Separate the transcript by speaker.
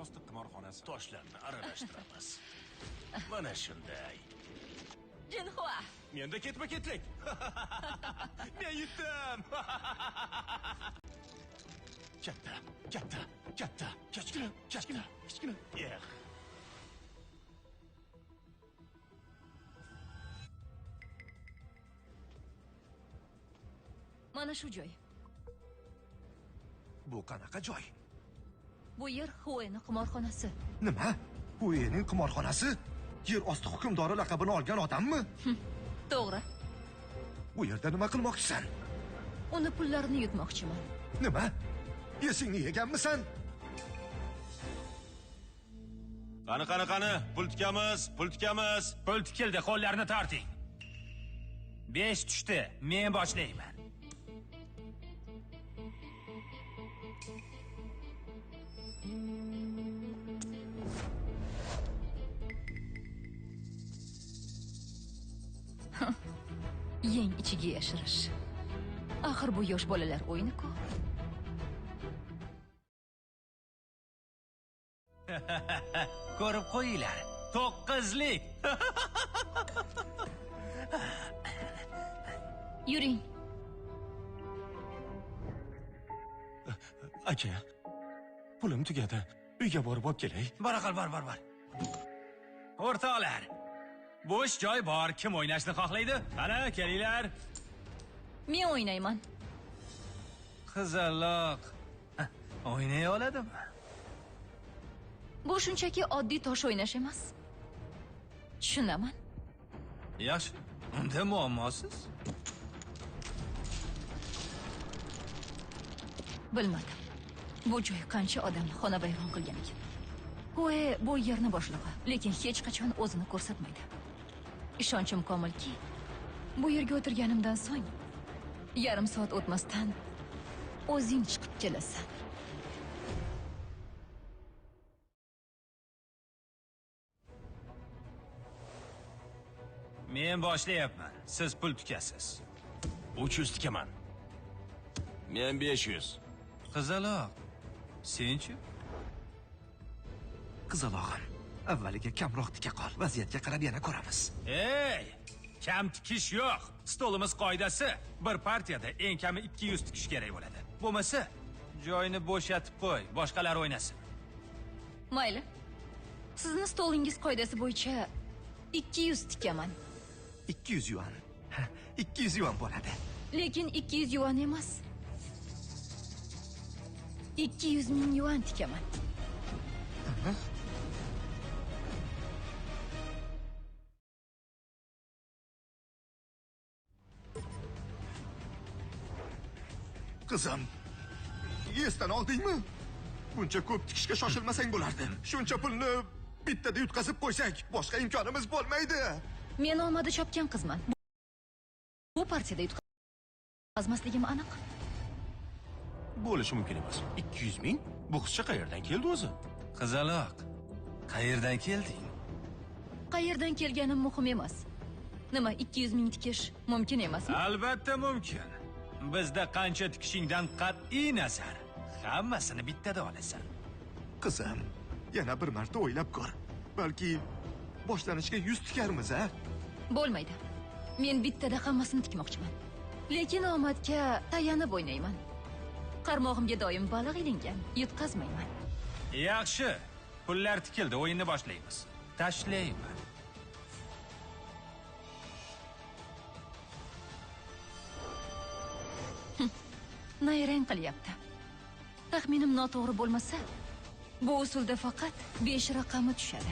Speaker 1: osti qimorxonasi.
Speaker 2: Toshlarni aralashtiramiz. Mana shunday.
Speaker 3: Jinhua.
Speaker 1: Menda ketma-ketlik. Men yutdim. Katta, katta, katta, kichkina, kichkina, kichkina.
Speaker 2: Eh.
Speaker 3: Mana shu joy.
Speaker 4: Bu qanaqa joy?
Speaker 3: Bu yer Xueni qimorxonasi.
Speaker 4: Nima? Huening qimorxonasi? Yer osti hukmdori laqabini olgan odammi?
Speaker 3: To'g'ri.
Speaker 4: Bu yerda nima qilmoqchisan?
Speaker 3: Uni pullarini yutmoqchiman.
Speaker 4: Nima? Esingni yeganmisan?
Speaker 1: Qani, qani, qani, pul tikamiz, pul tikamiz.
Speaker 5: Pul tikildi, qo'llarni torting. 5 tushdi, men boshlayman.
Speaker 3: Yeng ichiga yashirish. Axir bu yosh bolalar o'yini-ku.
Speaker 5: Ko'rib qo'yinglar. 9lik.
Speaker 3: Yuring.
Speaker 1: Aka, pulim tugadi. Uyga borib olib kelay.
Speaker 5: Bora qol, bor, bor, bor. O'rtoqlar, bo'sh joy bor. Kim o'ynashni xohlaydi? Qani, kelinglar.
Speaker 3: Men o'ynayman.
Speaker 5: Qizaloq. O'ynay oladimi?
Speaker 3: Bu shunchaki oddiy tosh o'ynash emas. Tushunaman.
Speaker 5: Yaxshi. Unda muammosiz.
Speaker 3: Bilmadim. Bu joy qancha odamni xonavayron qilgan ekan. Hue bu yerni boshlig'i, lekin hech qachon o'zini ko'rsatmaydi. Ishonchim komilki, bu yerga o'tirganimdan so'ng yarim soat o'tmasdan o'zing chiqib kelasan.
Speaker 5: Men boshlayapman. Siz pul tikasiz.
Speaker 2: 300 tikaman. Men 500.
Speaker 5: Qizaloq, senchi?
Speaker 4: Qizalog'im, avvaliga kamroq tika qol. Vaziyatga qarab yana ko'ramiz.
Speaker 5: Ey, kam tikish yo'q. Stolimiz qoidasi, bir partiyada eng kami 200 tikish kerak bo'ladi. Bo'lmasa, joyini bo'shatib qo'y, boshqalar o'ynasin.
Speaker 3: Mayli. Sizni stolingiz qoidasi bo'yicha 200 tikaman.
Speaker 4: 200 yuan. Ha, 200 yuan bo'ladi.
Speaker 3: Lekin 200 yuan emas. 200 ming yuan tikaman.
Speaker 4: Qizim, esdan oldingmi? Buncha ko'p tikishga shoshilmasang bo'lardi. Shuncha pulni bittada yutqazib qo'ysak, boshqa imkonimiz bo'lmaydi.
Speaker 3: Men omadi chopgan qizman. Bu partiyada yutqazmasligim aniq.
Speaker 1: Bo'lishi mumkin emas. 200 ming? Bu qizcha qayerdan keldi o'zi?
Speaker 5: Qizaloq, qayerdan kelding?
Speaker 3: Qayerdan kelganim muhim emas. Nima 200 ming tikish mumkin emasmi?
Speaker 5: Albatta mumkin. Bizda qancha tikishingdan qat'iy nazar, hammasini bittada olasan.
Speaker 4: Qizim, yana bir marta o'ylab ko'r. Balki boshlanishga 100 tikarmiz, a?
Speaker 3: Bo'lmaydi. Men bittada hammasini tikmoqchiman. Lekin omadga tayanib o'ynayman. Qarmog'imga doim baliq ilingan, yutqazmayman.
Speaker 5: Yaxshi. Pullar tikildi, o'yinni boshlaymiz. Tashlayman.
Speaker 3: Nayrang qilyapti. Taxminim noto'g'ri bo'lmasa, bu usulda faqat 5 raqami tushadi.